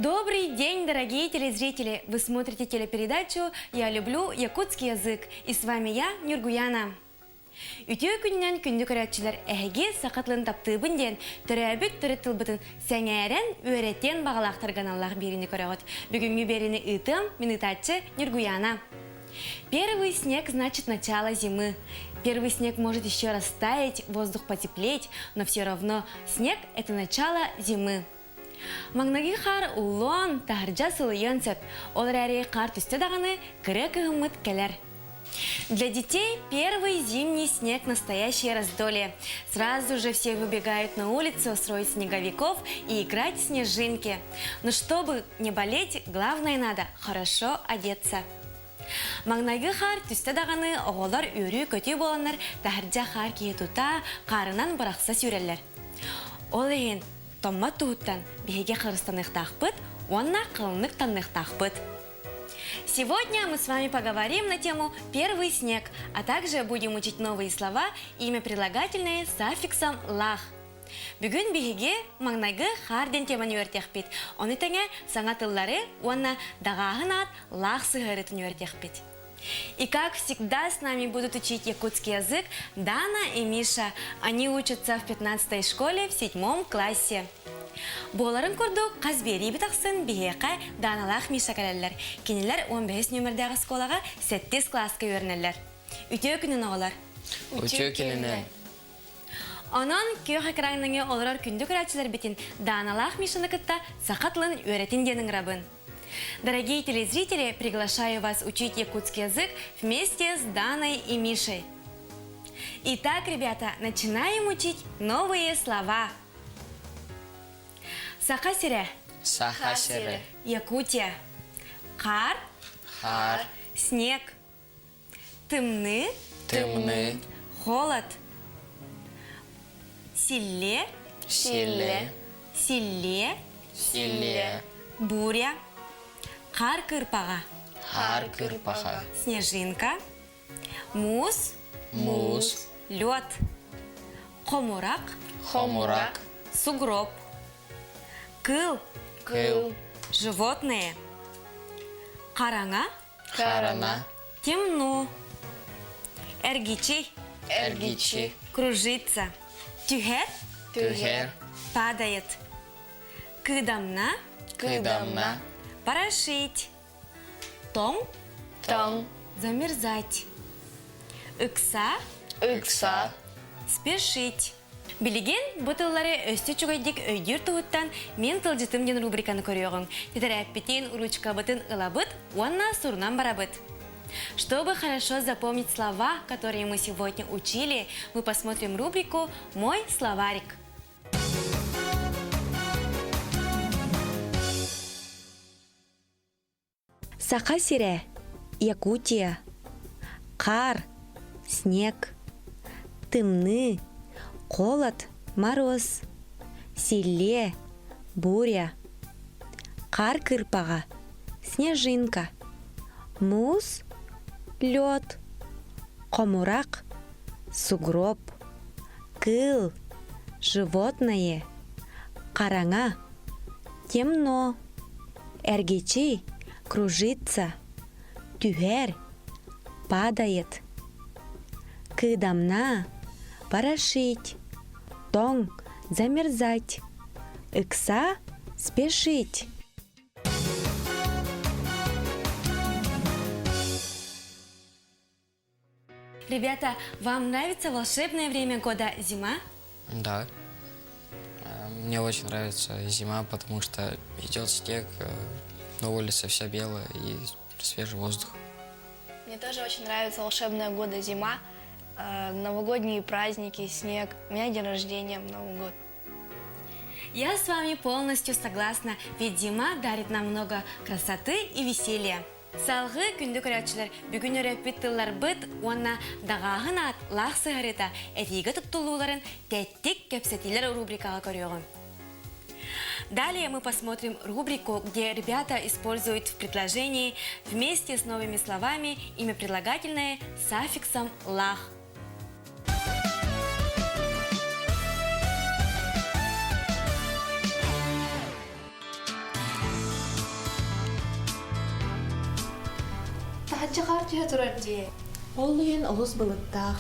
Добрый день, дорогие телезрители! Вы смотрите телепередачу «Я люблю якутский язык» и с вами я, Нюргуяна. Үтүө күнүнэн күндү көрөөччүлэр эһиги саха тылын таптыыбын диэн төрөөбүт төрүт тылбытын сэҥээрэн, үөрэтиэн баҕалаахтарга аналлаах биэриини көрөҕүт. Бүгүҥҥү биэриини ыытыам мин ыытааччы Ньургуяна. Первый снег значит начало зимы. Первый снег может еще растаять, воздух потеплеть, но все равно снег – это начало зимы. Маҥнайгы хаар уллуон, таһырдьа сылыйыан сөп. Ол эрээри хаар түстэ даҕаны, кыра кыһыммыт кэлэр. Для детей первый зимний снег – настоящее раздолье. Сразу же все выбегают на улицу строить снеговиков и играть в снежинки. Но чтобы не болеть, главное надо хорошо одеться. Маҥнайгы хаар түстэ даҕаны оҕолор үөрүү-көтүү буоланнар таһырдьа хаар киһи тута хаарынан бырахса сүүрэллэр. Ол иһин томмот туһуттан биһиги харыстаныахтаахпыт уонна халыҥнык таҥныахтаахпыт. Сегодня мы с вами поговорим на тему «Первый снег», а также будем учить новые слова, имя прилагательные с аффиксом «лах». Бүгүн биһиги маҥнайгы хаар диэн теманы үөрэтиэхпит. Ону тэҥэ саҥа тыллары уонна даҕааһын аат лаах сыһыарытын үөрэтиэхпит. И как всегда с нами будут учить якутский язык Дана и Миша. Они учатся в 15 школе в седьмом классе. Буоларын курдук, хас биэриибит ахсын биһиэхэ Даналаах Миша кэлэллэр. Кинилэр 15 нүөмэрдээх оскуолаҕа сэттис кылааска үөрэнэллэр. Үтүө күнүн оҕолор! Үтүө күнүнэн! Онон күөх экраҥҥа олорор күндү көрөөччүлэрбитин Даналаах Мишаны кытта саха тылын үөрэтин диэн ыҥырабын. Дорогие телезрители, приглашаю вас учить якутский язык вместе с Даной и Мишей. Итак, ребята, начинаем учить новые слова. Саха сирэ. Саха сирэ. Якутия. Хаар. Хаар. Снег. Тымныы. Тымныы. Холод. Силлиэ. Силлиэ. Силлиэ. Силлиэ. Буря. Хаар кырпаҕа. Хаар кырпаҕа. Снежинка. Муус. Муус. Лед. Хомурах. Хомурах. Сугроб. Кыл. Кыл. Животные. Хараҥа. Харана. Темно. Эргичи. Эргичи. Кружится. Түһэр. Түһэр. Падает. Кыдамна. Кыдамна. Порошить. Тоҥ. Тоҥ. Замерзать. Ыкса. Ыкса. Спешить. Билигин бу тыллары өссө үчүгэйдик өйдүүр туһуттан Мин тылдьытым диэн рубриканы көрүөҕүҥ. Тэтэрээппитин, ручкабытын ылабыт уонна сурунан барабыт. Чтобы хорошо запомнить слова, которые мы сегодня учили, мы посмотрим рубрику «Мой словарик». Саха сирэ, Якутия, хаар, снег, тымныы, холод, мороз, силлиэ, буря, хаар кырпаҕа, снежинка, муус, лед, хомурах, сугроб, кыыл, животное, хараҥа, темно. Эргичий кружится, түһэр, падает. Кыдамна порошить, тоҥ замерзать, ыкса спешить. Ребята, вам нравится волшебное время года зима? Да. Э, мне очень нравится зима, потому что идет снег, э, на улице все белое и свежий воздух. Мне тоже очень нравится волшебная года зима, э, новогодние праздники, снег. У меня день рождения в Новый год. Я с вами полностью согласна, ведь зима дарит нам много красоты и веселья. Салгыы күндү көрөөччүлэр бүгүн өрөппүт тылларбыт уонна даҕааһын аат лаах сыһарыта этиигэ туттуллууларын тэттик кэпсэтиилэр рубрикаҕа көрүөҕүм. Далее мы посмотрим рубрику, где ребята используют в предложении вместе с новыми словами имя прилагательное с аффиксом «лах». Таһырдьа хаар түһэ турар дии. Ол иһин олус былыттаах.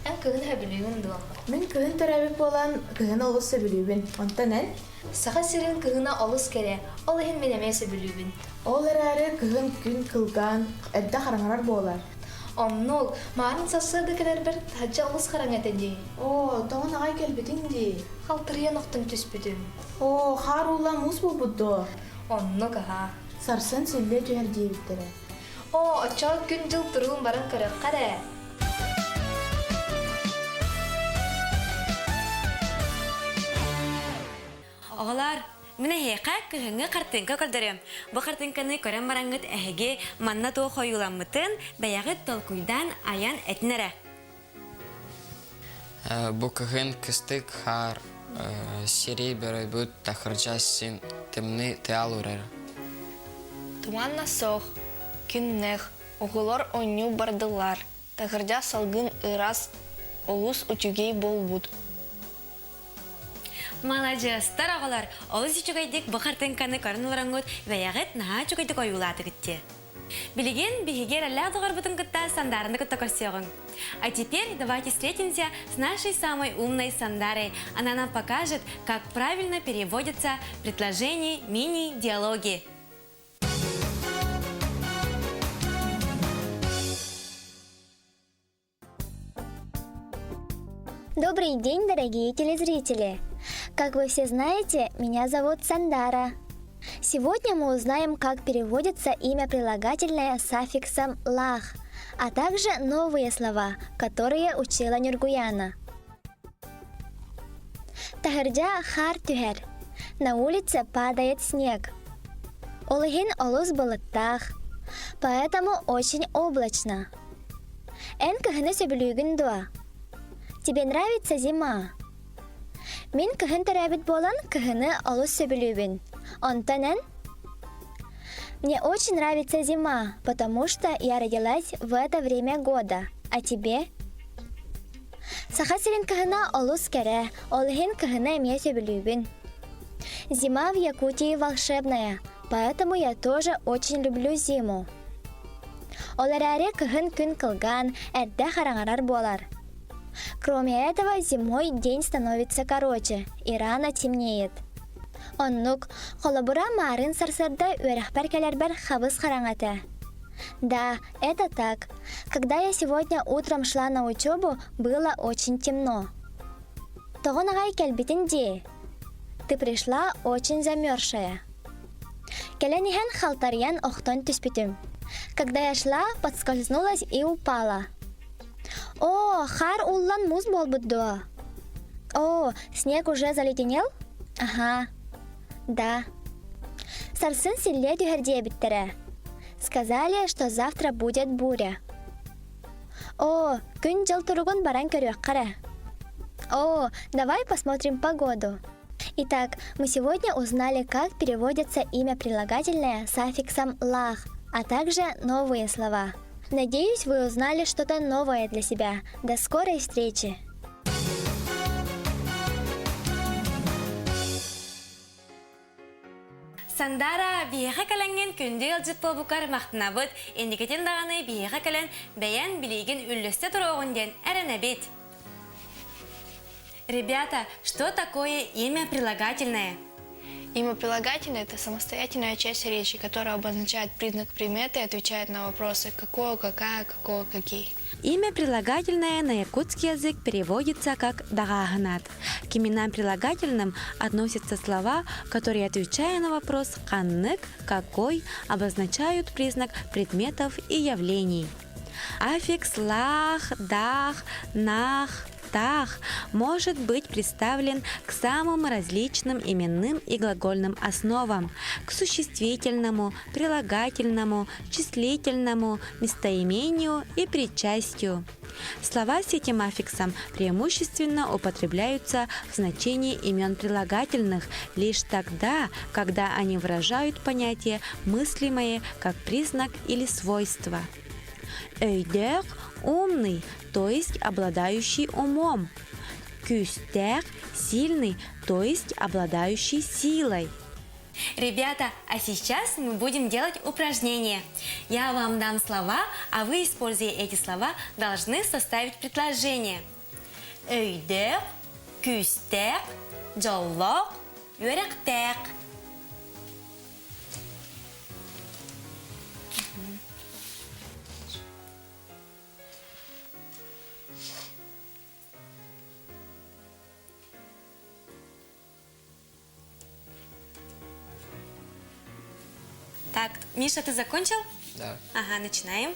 Эн кыһын сөбүлүүгүн дуо? Мин кыһын төрөөбүт буолан, кыһын олус сөбүлүүбүн. Онтон эн? Саха сирин кыһына олус кэрэ, ол иһин мин эмиэ сөбүлүүбүн. Ол эрээри кыһын күн кылгаан, эрдэ хараҥарар буолар. Оннук, маарын сарсыарда кэлэрбэр таһырдьа олус хараҥа этэ дии. Оо, тоҕо аҕай кэлбитиҥ дии? Халтырыйан охтон түспүтүм. Оо, хаар уулла муус буолбут дуо? Оннук аһаа. Сарсын силлиэ түһэр диэбиттэрэ. Оо, оччоҕо күн-дьыл туругун баран көрүөххэ эрэ. Оҕолоор, мин эһиэхэ кыһыҥҥы хартыыҥка көрдөрүөм. Бу хартыыҥканы көрөн бараҥҥыт эһиги манна туох ойууламмытын бэйэҕит толкуйдаан айан этин эрэ. Бу кыһын кыстык хаар сири бөрөйбүт таһырдьа син тымныы тыал урар. Туманна суох, күннэх, оҕолор оонньуу бардылар, таһырдьа салгын ыраас, олус үчүгэй буолбут. Маладьыастар оҕолор, олус үчүгэйдик бу хартыыҥканы көрөн олороҥҥут бэйэҕит наһаа үчүгэйдик ойуулаатыгыт дии. Билигин биһиги эрэллээх доҕорбутун кытта Сандаараны кытта көрсүөҕүҥ. А теперь давайте встретимся с нашей самой умной Сандарой. Она нам покажет, как правильно переводятся предложения мини-диалоги. Добрый день, дорогие телезрители! Как вы все знаете, меня зовут Сандара. Сегодня мы узнаем, как переводится имя прилагательное с аффиксом «лах», а также новые слова, которые учила Нюргуяна. Таһырдьа хаар түһэр. На улице падает снег. Ол иһин олус былыттаах. Поэтому очень облачно. Эн кыһыны сөбүлүүгүн дуо? Тебе нравится зима? Мин кыһын төрөөбүт буолан кыһыны олус сөбүлүүбүн. Онтон эн? Мне очень нравится зима, потому что я родилась в это время года. А тебе? Саха сирин кыһына олус кэрэ, ол иһин кыһыны эмиэ сөбүлүүбүн. Зима в Якутии волшебная, поэтому я тоже очень люблю зиму. Ол эрээри кыһын күн кылгаан, эрдэ хараҥарар буолар. Кроме этого, зимой день становится короче и рано темнеет. Оннук, холобура маарын сарсыарда үөрэхпэр кэлэрбэр хабыс хараҥа этэ. Да, это так. Когда я сегодня утром шла на учебу, было очень темно. Тоҕон аҕай кэлбитин дии. Ты пришла очень замерзшая. Кэлэн иһэн халтарыйан охтон түспүтүм. Когда я шла, подскользнулась и упала. О, хаар ууллан муус буолбут дуо? О, снег уже заледенел? Ага. Да. Сарсын силлиэ түһэр диэбиттэрэ. Сказали, что завтра будет буря. О, күн-дьыл туругун баран көрүөххэ эрэ. О, давай посмотрим погоду. Итак, мы сегодня узнали, как переводится имя прилагательное с аффиксом «лах», а также новые слова. Надеюсь, вы узнали что-то новое для себя. До скорой встречи! Сандара биһиэхэ кэлэҥҥин күндү ыалдьыт буолбуккар махтанабыт, инникитин даҕаны биһиэхэ кэлэн бэйэҥ билиигин үллэстэ туруоҕун диэн эрэнэбит. Ребята, что такое имя прилагательное? Имя прилагательное – это самостоятельная часть речи, которая обозначает признак приметы и отвечает на вопросы «какое», «какая», «какого», «какие». Имя прилагательное на якутский язык переводится как «даҕааһын аат». К именам прилагательным относятся слова, которые, отвечая на вопрос «ханнык», «какой», обозначают признак предметов и явлений. Аффикс «лаах», «даах», «наах», «таах» может быть представлен к самым различным именным и глагольным основам, к существительному, прилагательному, числительному, местоимению и причастию. Слова с этим аффиксом преимущественно употребляются в значении имен прилагательных лишь тогда, когда они выражают понятие мыслимое как признак или свойство. Өйдөөх – умный, то есть обладающий умом. Күүстээх – сильный, то есть обладающий силой. Ребята, а сейчас мы будем делать упражнение. Я вам дам слова, а вы, используя эти слова, должны составить предложение. Өйдөөх, күүстээх, дьоллоох, үөрэхтээх. Так, Миша, ты закончил? Да. Ага, начинаем.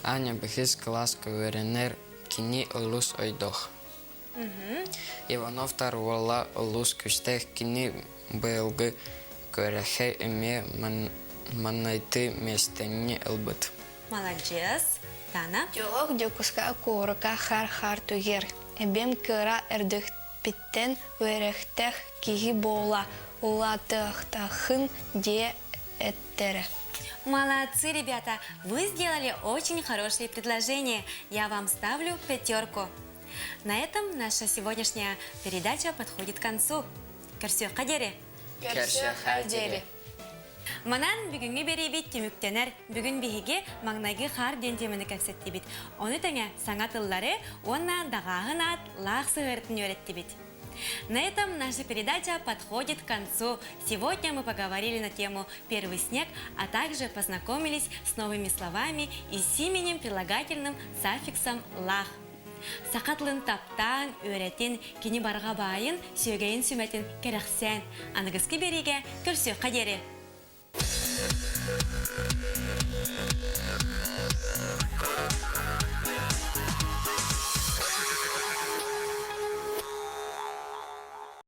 Аня бэһис кылааска үөрэнэр, кини олус ойдох. Ивановтар уола олус күүстээх, кини быйылгы күрэххэ эмиэ маҥнайгы миэстэни ылбыт. Молодец. Дана. Дьолох Дьокуускай куоракка хаар-хаар түһэр. Эбэм кыра эрдэхпиттэн үөрэхтээх киһи буола улаатыахтааххын диэ эттэрэ. Молодцы, ребята! Вы сделали очень хорошее предложение. Я вам ставлю пятерку. На этом наша сегодняшняя передача подходит к концу. Көрсүөххэ диэри! Көрсүөххэ диэри! Манан бүгүҥҥү биэриибит түмүктэнэр. Бүгүн биһиги маҥнайгы хаар диэн тиэмэни кэпсэттибит. Ону тэҥэ саҥа тыллары уонна даҕааһын аат лаах сыһыарытын үөрэттибит. На этом наша передача подходит к концу. Сегодня мы поговорили на тему «Первый снег», а также познакомились с новыми словами и с именем прилагательным с аффиксом «лаах». Саха тылын таптаан, үөрэтин, кини барҕа баайын, сүөгэйин сүмэтин кэрэхсээн, аныгыскы биэриигэ көрсүөххэ диэри!